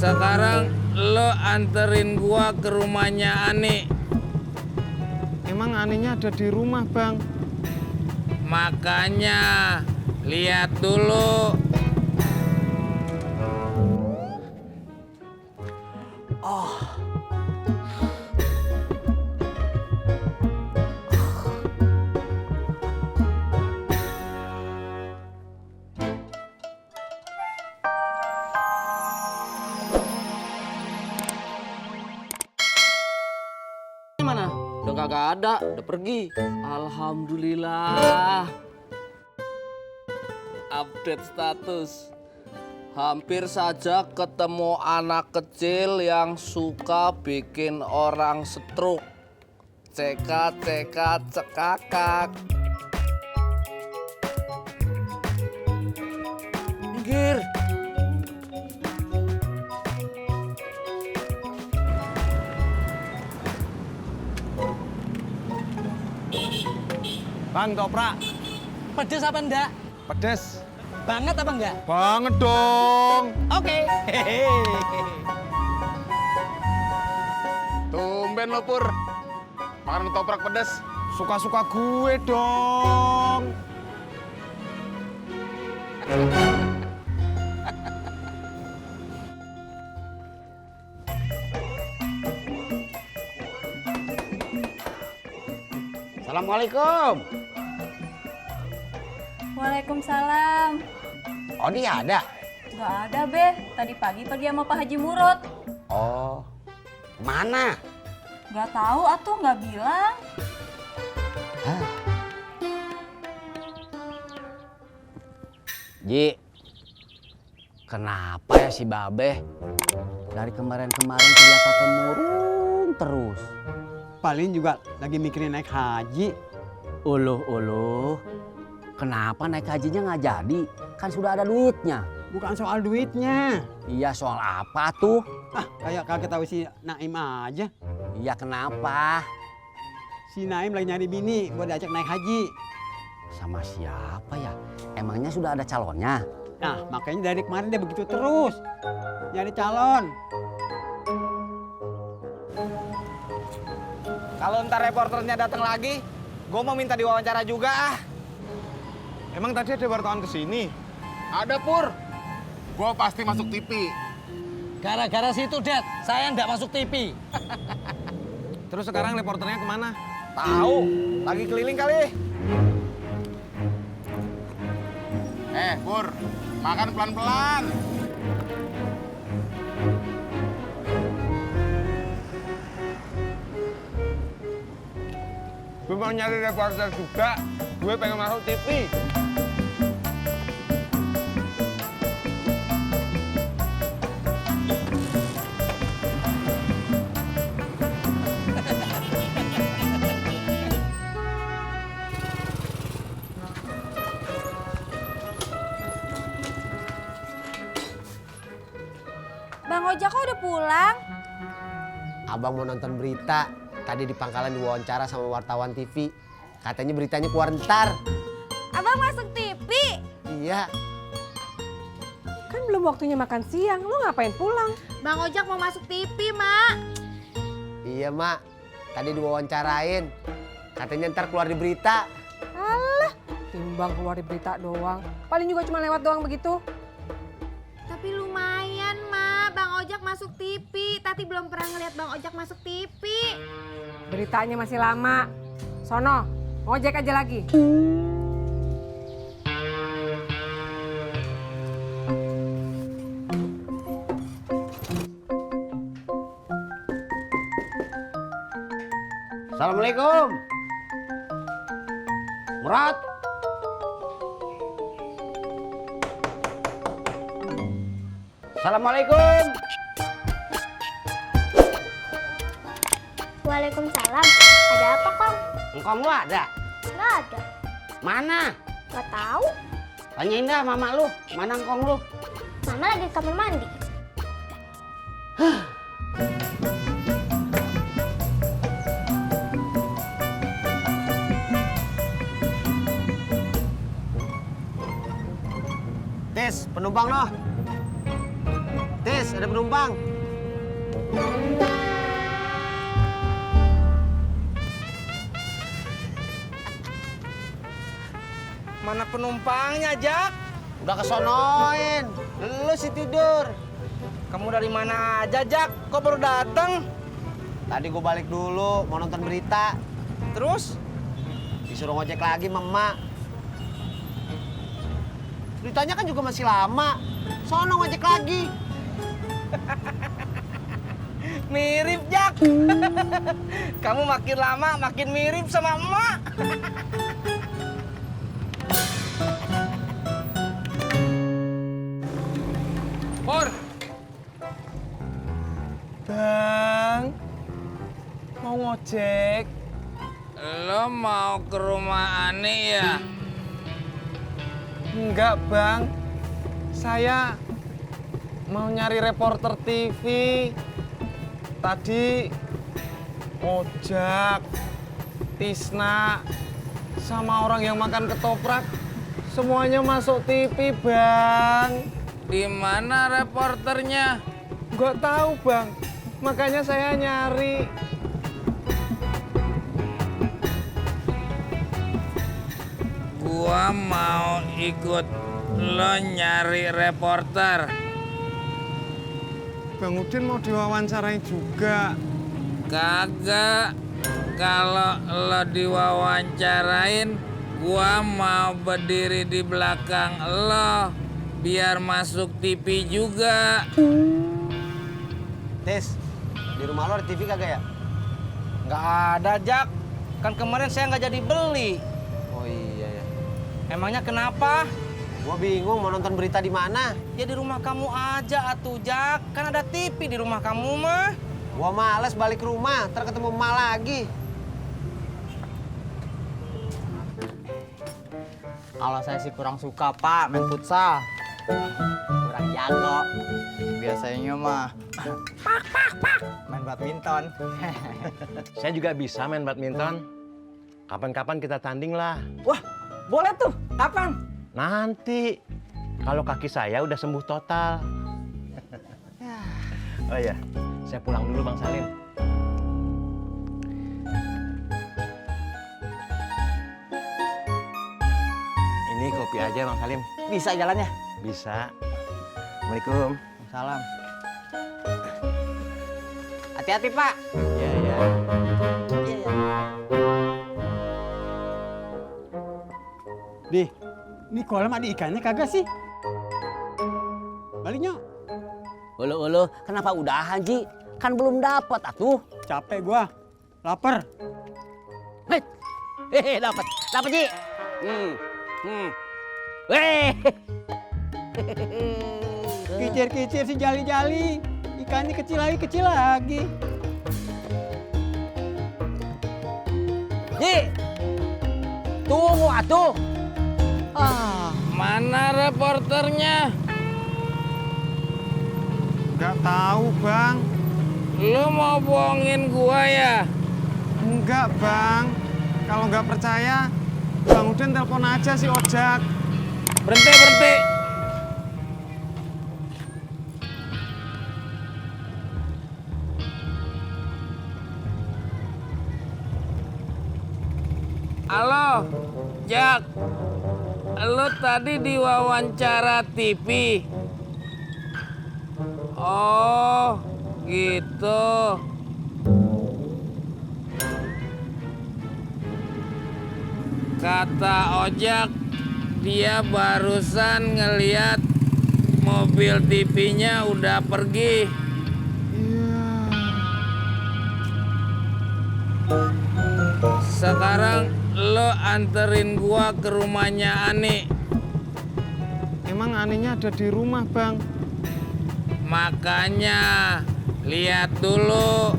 Sekarang lo anterin gua ke rumahnya Ani. Emang Aninya ada di rumah, Bang? Makanya lihat dulu. Mana? Udah kagak ada, udah pergi. Alhamdulillah. Update status. Hampir saja ketemu anak kecil yang suka bikin orang stroke. Cekat, cekat, cekakak. Minggir. Bang, toprak. Pedes apa enggak? Pedes. Banget apa enggak? Banget dong. Oke. Tumben lo Pur, makan ketoprak pedes. Suka-suka gue dong. Assalamualaikum. Waalaikumsalam. Oh, dia ada? Nggak ada, Be. Tadi pagi pergi sama Pak Haji Murad. Oh, mana? Nggak tahu, atuh nggak bilang. Hah? Ji, kenapa ya si Babe? Dari kemarin-kemarin kelihatan murung terus. Paling juga lagi mikirin naik haji. Uluh. Kenapa naik hajinya nggak jadi? Kan sudah ada duitnya. Bukan soal duitnya. Iya, soal apa tuh? Kayak kagak tahu si Naim aja. Iya, kenapa? Si Naim lagi nyari bini buat diajak naik haji. Sama siapa ya? Emangnya sudah ada calonnya? Nah, makanya dari kemarin dia begitu terus. Nyari calon. Kalau ntar reporternya datang lagi, gue mau minta diwawancara juga ah. Emang tadi ada wartawan kesini? Ada Pur, gua pasti masuk TV. Gara-gara situ, Dad, saya nggak masuk TV. Terus sekarang reporternya kemana? Tahu, lagi keliling kali. Pur, makan pelan-pelan. Gue mau nyari reporter juga. Gue pengen masuk TV. Bang Ojak kok udah pulang? Abang mau nonton berita. Tadi di pangkalan diwawancara sama wartawan TV. Katanya beritanya keluar ntar. Abang masuk TV? Iya. Kan belum waktunya makan siang, lu ngapain pulang? Bang Ojak mau masuk TV, Mak. Iya, Mak. Tadi diwawancarain. Katanya ntar keluar di berita. Alah, timbang keluar di berita doang. Paling juga cuma lewat doang begitu. Tapi lumayan, Mak. Bang Ojak masuk TV. Tati belum pernah ngeliat Bang Ojak masuk TV. Beritanya masih lama. Sono, ngojek aja lagi. Assalamualaikum. Murad. Assalamualaikum. Waalaikumsalam. Ada apa, Kong? Engkong lu ada? Nggak ada. Mana? Nggak tahu. Tanyain dah mama lu. Mana engkong lu? Mama lagi di kamar mandi. Tis, penumpang noh. Tis. Tes, ada penumpang. Mana penumpangnya, Jak? Udah kesonoin. Lu sih tidur. Kamu dari mana aja, Jak? Kok baru datang? Tadi gue balik dulu, mau nonton berita. Terus? Disuruh ngojek lagi sama emak. Beritanya kan juga masih lama. Sono ngojek lagi. Mirip, Jak. Kamu makin lama makin mirip sama emak. Pur, Bang, mau ngojek? lo mau ke rumah Ani ya? Enggak, Bang. Saya mau nyari reporter TV. Tadi Ojak, Tisna, sama orang yang makan ketoprak semuanya masuk TV, Bang. Di mana reporternya? Nggak tahu, Bang. Makanya saya nyari. Gua mau ikut lo nyari reporter. Bang Udin mau diwawancarai juga. Kagak. Kalau lo diwawancarain, gua mau berdiri di belakang lo biar masuk TV juga. Tes, di rumah lo ada TV kagak ya? Nggak ada, Jak. Kan kemarin saya nggak jadi beli. Oh iya ya. Emangnya kenapa? Gua bingung mau nonton berita di mana. Ya di rumah kamu aja atuh, Jak. Kan ada TV di rumah kamu mah. Gua males balik ke rumah, ntar ketemu emak lagi. Kalau saya sih kurang suka, Pak, main futsal. Kurang jago. Biasanya mah main badminton. Saya juga bisa main badminton. Kapan-kapan kita tanding lah. Wah, boleh tuh. Kapan? Nanti, kalau kaki saya udah sembuh total. Oh ya, saya pulang dulu Bang Salim. Ini kopi aja Bang Salim. Bisa jalannya? Bisa. Assalamualaikum. Salam. Hati-hati, Pak. Iya, iya. Dih, ini kolam ada ikannya kagak sih? Baliknya. Ulu, kenapa udahan, Ji? Kan belum dapat atuh. Capek gua. Lapar. Hehehe, dapat, Ji. Weh. Kicir-kicir si jali-jali. Ikannya kecil lagi. Ji. Tunggu atuh. Mana reporternya? Nggak tahu, Bang. Lo mau bohongin gua ya? Enggak, Bang. Kalau nggak percaya, Bang Udin telepon aja si Ojak. Berhenti. Halo, Jak. Lo tadi diwawancara TV. Oh, gitu. Kata Ojak, dia barusan ngeliat mobil TV-nya udah pergi. Sekarang lo anterin gua ke rumahnya Ani. Emang Aninya ada di rumah, Bang? Makanya lihat dulu.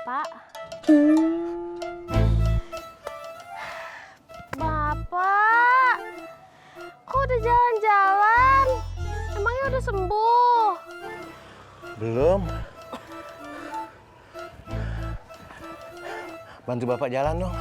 Pak. Bapak. Kok udah jalan-jalan? Emangnya udah sembuh. Belum. Bantu Bapak jalan dong.